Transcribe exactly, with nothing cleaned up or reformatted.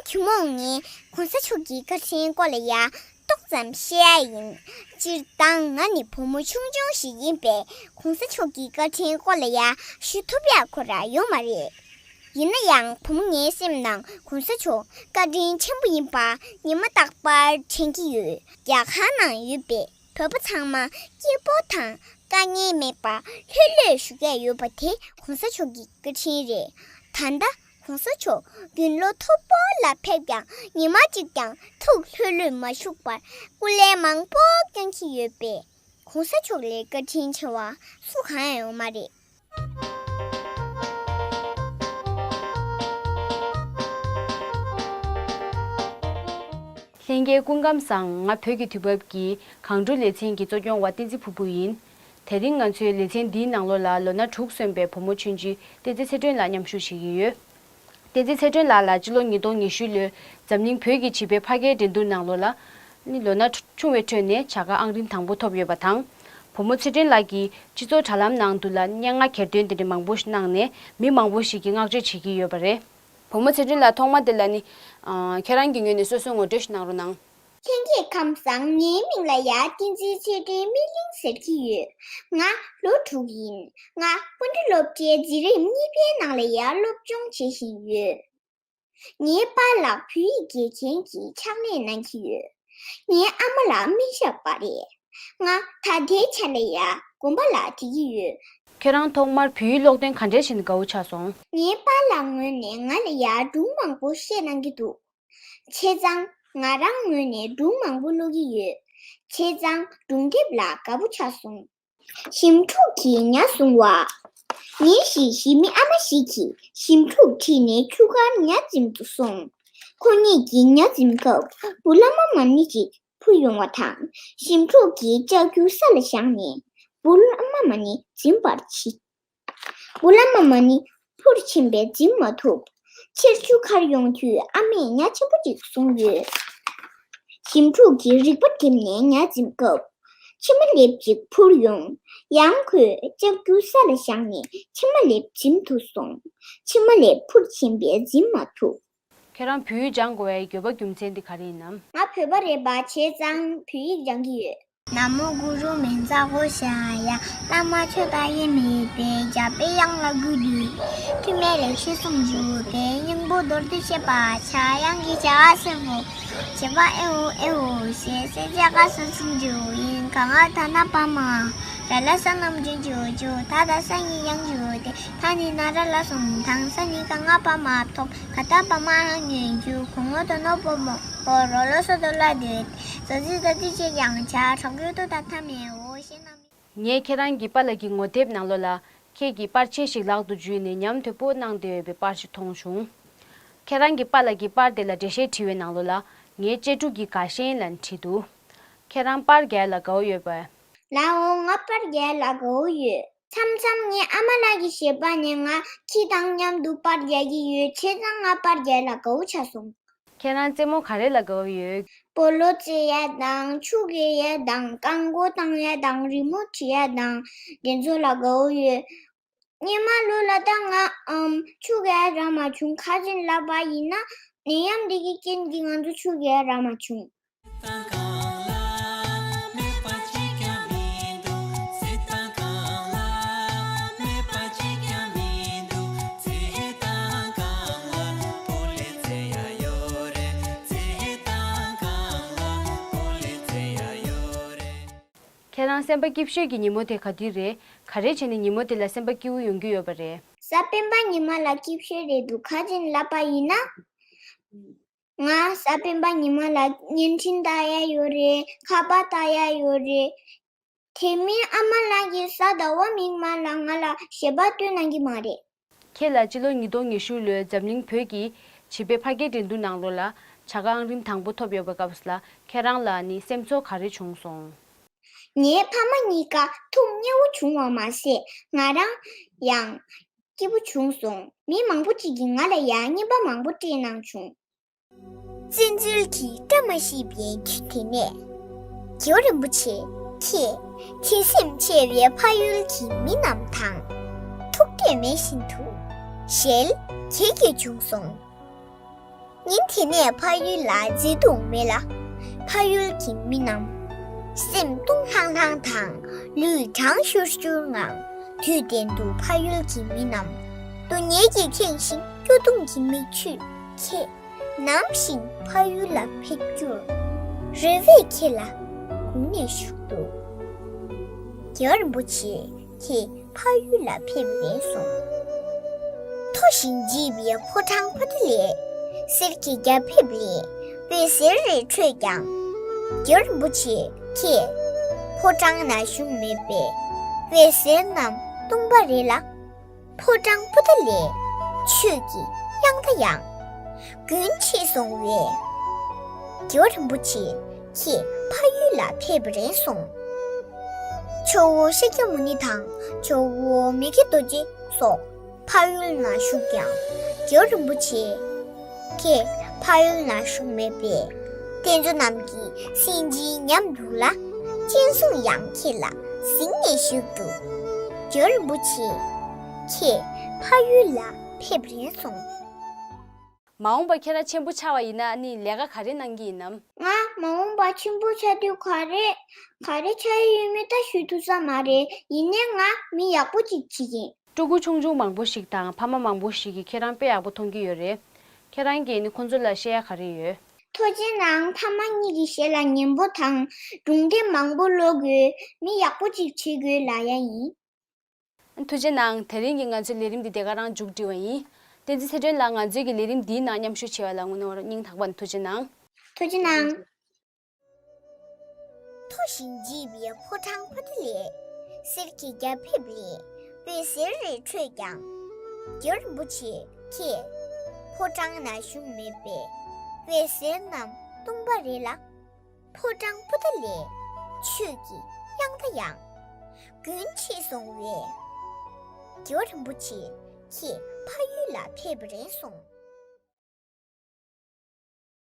ཐུན་མོང་ངས་གོང་ས་མཆོག་གི་བཀའ་དྲིན་སྐོར་ལ་ཡ་ཏོག་ཙམ་བཤད་ཡ་ཡིན། སྤྱིར་བཏང་ང་ནི་བུ་མོ་ཆུང་ཆུང་ཞིག་ཡིན་པས་གོང་ས་མཆོག་གི་བཀའ་དྲིན་སྐོར་ལ་ཡ་ཞུ་ཐུབ་ཡ་ཁོ་ར་ཡོད་མ་རེད། ཡིན་ན་ཡང་བུ་མོ་ངའི་སེམས་ནང་གོང་ས་མཆོག་བཀའ་དྲིན་ཆེན་པོ་ཡིན་པ་ཉི་མ་རྟག་པར་དྲན་གྱི་ཡོད། རྒྱ་གར་ནང་ཡོད་པའི་བོད་པ་ཚང་མ་སྐྱིད་པོ་དང་དཀའ་ངལ་མེད་པ་ལྷོད་ལྷོད་བཞུགས་ཡ་ཡོད་པ་དེ་གོང་ས་མཆོག་གི་བཀའ་དྲིན་རེད། ད་ལྟ་གོང་ས་མཆོག་དགུང་ལོ་མཐོ་པོ་ལ་ཕེབས་ཀྱང་ཉི་མ་གཅིག་ཀྱང་ཐུགས་ལྷོད་ལྷོད་མ་བཞུགས་པར་སྐུ་ལས་མང་པོ་བསྐྱོན་གྱི་ཡོད་པས་གོང་ས་མཆོག་ལས་བཀའ་དྲིན་ཆེ་བ་སུ་གང་ཡང་ཡོད་མ་རེད། ལྷན་རྒྱས་སྐུ་ཁམས་བཟང་། ང་བོད་ཀྱི་དུས་བབ་ཀྱི་གངས་ཕྲུག་ལེ་ཚན་གྱི་གཙོ་སྐྱོང་བ་བསྟན་འཛིན་ཕུར་བུ་ཡིན། དེ་རིང་ང་ཚོའི་ལེ་ཚན་འདིའི་ནང་ལོགས་ལ་ལོ་ན་དྲུག་སོན་པའི་བུ་མོ་ཆུང་ཆུང་བསྟན་འཛིན་ཚེ་སྒྲོན་ལགས་མཉམ་ཞུགས་བྱེད་ཀྱི་ཡོད། བསྟན་འཛིན་ཚེ་སྒྲོན་ལགས་ལ་སྤྱི་ལོ་ཉིས་སྟོང་ཉི་ཤུ་ལོའི་འཛམ་གླིང་བོད་ཀྱི་བྱིས་པའི་ཕ་གིའི་འགྲན་བསྡུར་ནང་ལོགས་ལ་ནི་ལོ་ན་ཆུང་བའི་ཁྲོད་ནས་བྱ་དགའ་ཨང་རིམ་དང་པོ་ཐོབ་ཡོད་པ་དང་། བུ་མོ་ཚེ་སྒྲོན་ལགས་ཀྱིས་སྤྱི་ཚོགས་དྲ་ལམ་ནང་དུ་ལ་སྙན་ངག་གྱེར་འདོན་དེ་འདྲ་མང་པོ་ཞིག་གནང་ནས་མི་མང་པོ་ཞིག་གིས་བསྔགས་བརྗོད་བྱེད་ཀྱི་ཡོད་པ་རེད། བུ་མོ་ཚེ་སྒྲོན་ལགས་ཐོག་མ་དེ་ལ་ནི་ཨ་ཁྱེད་རང་གི་ངོས་ནས་སོ་སོའི་ངོ་སྤྲོད་ཞིག་གནང་རོགས་གནང་། ལྷན་རྒྱས་ཁམས་བཟང་། ངའི་མིང་ལ་ཡ་བསྟན་འཛིན་ཚེ་སྒྲོན་སྨིན་གླིང་ཟེར་གྱི་ཡོད། ང་ལོ་དྲུག་ཡིན། ང་སྤུན་ཟླ་སློབ་གྲྭའི་འཛིན་རིམ་གཉིས་པའི་ནང་ལ་ཡ་སློབ་སྦྱོང་བྱེད་བཞིན་ཡོད། ངའི་པཱ་ལགས་བོད་ཡིག་དགེ་རྒན་གྱི་ཕྱག་ལས་གནང་གི་ཡོད། ངའི་ཨ་མ་ལགས་སྨན་ཞབས་པ་རེད། ང་ད་ལྟའི་ཆ་ལ་ཡ་དགོན་པ་ལ་བསྡད་ཀྱི་ཡོད། ཁྱེད་རང་ཐོག་མར་བོད་ཡིག་ཀློག་འདོན་ག་འདྲས་བྱས་ནས་དགའ་བོ་ཆགས་སོང་། ངའི་པཱ་ལགས་ངོས་ནས་ང་ལ་ཡ་སྒྲུང་མང་པོ་བཤད་གནང་གི་འདུག་བྱས་ཙང་ང་རང་ངོས་ནས་སྒྲུང་མང་པོ་ཀློག་གི་ཡོད། བྱས་ཙང་སྒྲུང་དེབ་ལ་དགའ་པོ་ཆགས་སོང་། ཞིམ་ཕྲུག་གིས་ཉ་བཟུང་བ། ཉིན་ཞིག་ཞི་མི་ཨ་མ་ཞིག་གིས་ཞིམ་ཕྲུག་ཁྲིད་ནས་ཆུ་ཁར་ཉ་འཛིན་དུ་སོང་། ཁོ་གཉིས་ཀྱིས་ཉ་འཛིན་སྐབས་བུ་ལྷ་མ་མ་ཎི་ཅིག་འཕུར་ཡོང་བ་དང་ཞིམ་ཕྲུག་གིས་ལྕགས་ཀྱུ་ས་ལ་བཞག་ནས་བུ་ལྷ་མ་མ་ཎི་འཛིན་པར་བྱེད། བུ་ལྷ་མ་མ་ཎི་འཕུར་ཕྱིན་པས་འཛིན་མ་ཐུབ། ཕྱིར་ཆུ་ཁར་ཡོང་དུས་ཨ་མས་ཉ་ཆེན་པོ་ཅིག་བཟུང་ཡོད། ཞིམ་ཕྲུག་གིས་རིག་པ་བསྒྲིམས་ནས་ཉ་འཛིན་སྐབས་ཕྱེ་མ་ལེབ་ཅིག་འཕུར་ཡོང་། ཡང་ཁོས་ལྕགས་ཀྱུ་ས་ལ་བཞག་ནས་ཕྱེ་མ་ལེབ་འཛིན་ཐུབ་སོང་། ཕྱེ་མ་ལེབ་འཕུར་ཕྱིན་པས་འཛིན་མ་ཐུབ། ཁྱེད་རང་བོད་ཡིག་སྦྱང་དགོས་པའི་དགོས་པ་རྒྱུ་མཚན་དེ་ག་རེ་ཡིན་ནམ། ང་བོད་པ་རེད་པ། བྱས་ཙང་བོད་ཡིག་སྦྱང་གི་ཡོད། ན་མོ་གུ་རུ་མེ་ཛ་ཧོ་ཤ་ཡ། བླ་མ་ཆོས་དང་དབྱེར་མེད་པའི། རྒྱལ་པོའི་དབྱངས་ལ་གུས་བཏུད། ཐུན་མིན་ལེགས་བཤད་ཟུང་འཇུག་པའི། སྙིང་པོ་མདོར་བསྡུས་བཤད་པར་བྱ། དབྱངས་ཀྱི་བྱ་བ་སེར་པོ། བྱེད་པ་ཨེ་ཨོ་ཨེ་ཨོ་ཞེས། གསལ་བྱེད་ཀ་ས་ཟུང་འཇུག་ཡིན། ག་ང་ད་ན་བ་མ། ར་ལ་ས་རྣམ་འབྱེད་འཇུག་འཇུག་ད་ད་ས་ཉིད་དབྱངས་འཇུག་སྟེ། ད་ནི་ན་ར་ལ་གསུམ་དང་། ས་ནི་ག་ང་བ་མ་ཐོབ། ག་ད་བ་མ་ཧ་ཉན་འཇུག་གོ་ངོ་དོ་ནོ་པོ་མོ། ཧོ་རོ་ལོ་སོ་དོ་ལ་དུད། ཟོ་ཟི་ད་དི་ཅེ་ཡང་ཆ་གྲོགས་ཡོད་དོ་ད་ཐ་མེ་འོ་ཞེ་ན་མེ། ངས་ཁྱེད་རང་གི་པཱ་ལགས་ཀྱི་ངོ་དེབ་ནང་ལོགས་ལ་ཁྱེད་ཀྱིས་པར་ཆས་ཤིག་ལག་ཏུ་འཇུས་ནས་ཉམས་དོད་པོ་གནང་བསྡད་ཡོད་པའི་པར་ཞིག་མཐོང་བྱུང་། ཁྱེད་རང་གི་པཱ་ལགས་ཀྱི་པར་དེ་ལ་འགྲེལ་བཤད་བྲིས་པའི་ནང་ལོགས་ལ་ངའི་གཅེས་ཕྲུག་གི་དགའ་ཞེན་ལབ་བྲིས་འདུག་ཁྱེད་རང་པར་རྒྱག་ལ་དགའ་བོ་ཡོད་པས། ལའོ། ང་པར་རྒྱག་ལ་དགའ་བོ་ཡོད། མཚམས་མཚམས་ངའི་ཨ་མ་ལགས་ཀྱི་བཞེད་པ་ནས་ང་ཁྱི་དང་མཉམ་དུ་པར་རྒྱག་གི་ཡོད། བྱས་ཙང་ང་པར་རྒྱག་ལ་དགའ་བོ་ཆགས་སོང་། ཁྱེད་རང་རྩེད་མོ་ག་རེ་ལ་དགའ་བོ་ཡོད། སྤོ་ལོ་རྩེ་ཡ་དང་ཆུ་རྐྱལ་ཡ་དང་རྐང་མགོ་བཏང་ཡ་དང་རི་མོ་བྲིས་ཡ་དང་དེ་ཚོ་ལ་དགའ་བོ་ཡོད། སྔོན་མ་ལོ་ལ་ད་ང་ཨམ་ཆུ་རྐྱལ་རག་མ་བྱུང་། ཁ་ཅིག་ལབ་པ་ཡིན་ན་ནད་ཡམས་འདི་གི་རྐྱེན་གྱིས་ང་ཚོ་ཆུ་རྐྱལ་རག་མ་བྱུང་། ཁྱེད་རང་སེམས་པ་སྐྱིད་ཤོས་ཀྱི་ཉིན་མོ་དེ་ག་དུས་རེད། ག་རེ་བྱས་ནས་ཉིན་མོ་དེ་ལ་སེམས་པ་སྐྱིད་པོ་ཡོང་གི་ཡོད་པ་རེད། གཟའ་སྤེན་པ་ཉི་མ་ལ་སྐྱིད་ཤོས་རེད་འདུག་ཁ་ཅིག་ལབ་པ་ཡིན་ན། ང་གཟའ་སྤེན་པ་ཉི་མ་ལ་བརྙན་འཕྲིན་ལྟ་ཡ་ཡོད་རེད། ཁ་པར་ལྟ་ཡ་ཡོད་རེད། དེ་མིན་ཨ་མ་ལགས་ཀྱིས་གཟའ་ཟླ་བ་མིག་དམར་ལ་ང་ལ་ཞལ་པར་སྟོན་གནང་གི་མ་རེད། ཁྱེད་ལ་སྤྱི་ལོ་ཉིས་སྟོང་ཉི་ཤུ་ལོའི་འཛམ་གླིང་བོད་ཀྱི་བྱིས་པའི་ཕ་སྐད་འགྲན་བསྡུར་ནང་ལོགས་ལ་བྱ་དགའ་ཨང་རིམ་དང་པོ་ཐོབ་ཡོད་པའི་སྐབས་ལ་ཁྱེད་རང་ལ་ནི་སེམས་ཚོར་ག་རེ་བྱུང་སོང་། ངའི་ཕ་མ་གཉིས་ཀ་ཐུགས་མཉེས་པོ་བྱུང་བ་མ་ཟད་ང་རང་ཡང་སྐྱིད་པོ་བྱུང་སོང་། མི་མང་པོ་ཅིག་གིས་ང་ལ་ཡང་རྔན་པ་མང་པོ་སྤྲད་གནང་བྱུང་། བཙན་འཛུལ་གྱིས་བཀྲ་མ་ཤིས་པའི་དུས་དེ་ནས། རྒྱལ་བ་རིན་པོ་ཆེ་ཁྱེད་དད་སེམས་ཆེ་བའི་ཕ་ཡུལ་གྱི་མི་རྣམས་དང་། ཐུག་འཕྲད་མེད་བཞིན་དུ་ཞལ་གྱེས་གྱེས་བྱུང་སོང་། ཉིན་དེ་ནས་ཕ་ཡུལ་ལ་མཛེས་སྡུག་མེད་ལ། ཕ་ཡུལ་གྱི་མི་རྣམས་སེམས་སྟོང་ལྷང་ལྷང་དང་ལུས་གྲང་ཤུར་ཤུར་ངང་དུས་གཏན་དུ་ཕ་ཡུལ་གྱི་མི་རྣམས་སྡུག་བསྔལ་གྱིས་ཁེངས་ཤིང་སྐྱོ་གདུང་གི་མིག་ཆུས་ཁྱེད་ནམ་ཞིག་ཕ་ཡུལ་ལ་ཕེབས་རྒྱུར་རེ་བས་ཁྱེད་ལ་སྒུག་ནས་བཞུགས་འདུག་རྒྱལ་བ་རིན་པོ་ཆེ་ཁྱེད་ཕ་ཡུལ་ལ་ཕེབས་རན་སོང་། མཐོ་ཞིང་བརྗིད་པའི་ཕོ་བྲང་པོ་ཏཱ་ལའི་གསེར་གྱི་རྒྱ་ཕིབས་ལས་འོད་ཟེར་རེ་འཕྲོས་ཀྱང་། རྒྱལ་བ་རིན་པོ་ཆེ་ཁྱེད་ཕོ་བྲང་ན་བཞུགས་མེད་པས་འོད་ཟེར་རྣམས་སྟོང་པ་རེད་ལ། ཕོ་བྲང་པོ་ཏཱ་ལའི་ཆོས་ཀྱི་དབྱངས་རྟ་ཡང་རྒྱུན་ཆད་སོང་བས། རྒྱལ་བ་རིན་པོ་ཆེ་ཁྱེད་ཕ་ཡུལ་ལ་ཕེབས་རན་སོང་། ཇོ་བོ་ཤཱཀྱ་མུ་ནི་དང་ཇོ་བོ་མི་བསྐྱོད་རྡོ་རྗེ་སོགས་ཕ་ཡུལ་ན་བཞུགས་ཀྱང་རྒྱལ་བ་རིན་པོ་ཆེ་ཁྱེད་ཕ་ཡུལ་ན་བཞུགས་མེད་པས། རྟེན་གཙོ་རྣམས་ཀྱིས་གསན་ཅིང་ཉམས་འདུག་ལ། སྤྱན་ཟུང་ཡང་ཁྱེད་ལ་གཟིགས་ནས་བཞུགས་འདུག་རྒྱལ་བ་རིན་པོ་ཆེ་ཁྱེད་ཕ་ཡུལ་ལ་ཕེབས་རན་སོང་། མ་འོངས་པ་ཁྱེད་རང་ཆེན་པོ་ཆགས་པ་ཡིན་ན་ནི་ལས་ཀ་ག་རེ་གནང་གི་ཡིན་ནམ། ང་མ་འོངས་པ་ཆེན་པོ་ཆགས་དུས་ག་རེ་ག་རེ་ཆགས་ཡོད་མེད་ད་ཞུ་ཐུབ་ས་མ་རེད། ཡིན་ནའི་ང་མི་ཡག་པོ་ཅིག་བྱེད་ཀྱི་ཡིན། ཕྲུ་གུ་ཆུང་ཆུང་མང་པོ་ཞིག་དང་ཕ་མ་མང་པོ་ཞིག་གིས་ཁྱེད་རང་དཔེ་ཡག་པོ་མཐོང་གི་ཡོད་རེད། ཁྱེད་རང་གིས་ནི་ཁོང་ཚོ་ལ་བཤད་ཡ་ག་རེ་ཡོད། ཐུགས་རྗེ་གནང་། ཕ་མ་གཉིས་ཀྱི་ཞལ་ལ་ཉན་པོ་དང་སྒྲུང་དེབ་མང་པོ་ཀློག་དགོས། མི་ཡག་པོ་ཅིག་བྱེད་དགོས་ལབ་ཡ་ཡིན། ཐུགས་རྗེ་གནང་། དེ་རིང་གི་ང་ཚོའི་ལས་རིམ་འདི་དེ་ག་རང་མཇུག་སྒྲིལ་བ་ཡིན། བསྟན་འཛིན་ཚེ་སྒྲོན་ལགས་ང་ཚོའི་གི་ལས་རིམ་འདིའི་ནང་མཉམ་ཞུགས་བྱས་པ་ལ་དངོས་གནས་སྙིང་ཐག་པ་ནས་ཐུགས་རྗེ་གནང་། ཐུགས་རྗེ་གནང་། མཐོ་ཞིང་བརྗིད་པའི་ཕོ་བྲང་པོ་ཏཱ་ལའི་གསེར་གྱི་རྒྱ་ཕིབས་ལས་འོད་ཟེར་རེ་འཕྲོས་ཀྱང་། རྒྱལ་བ་རིན་པོ་ཆེ་ཁྱེད་ཕོ་བྲང་ན་བཞུགས་མེད་པས་འོད་ཟེར་རྣམས་སྟོང་པ་རེད་ལ། ཕོ་བྲང་པོ་ཏཱ་ལའི་ཆོས་ཀྱི་དབྱངས་རྟ་ཡང་རྒྱུན་ཆད་སོང་བས། རྒྱལ་བ་རིན་པོ་ཆེ་ཁྱེད་ཕ་ཡུལ་ལ་ཕེབས་རན་སོང་།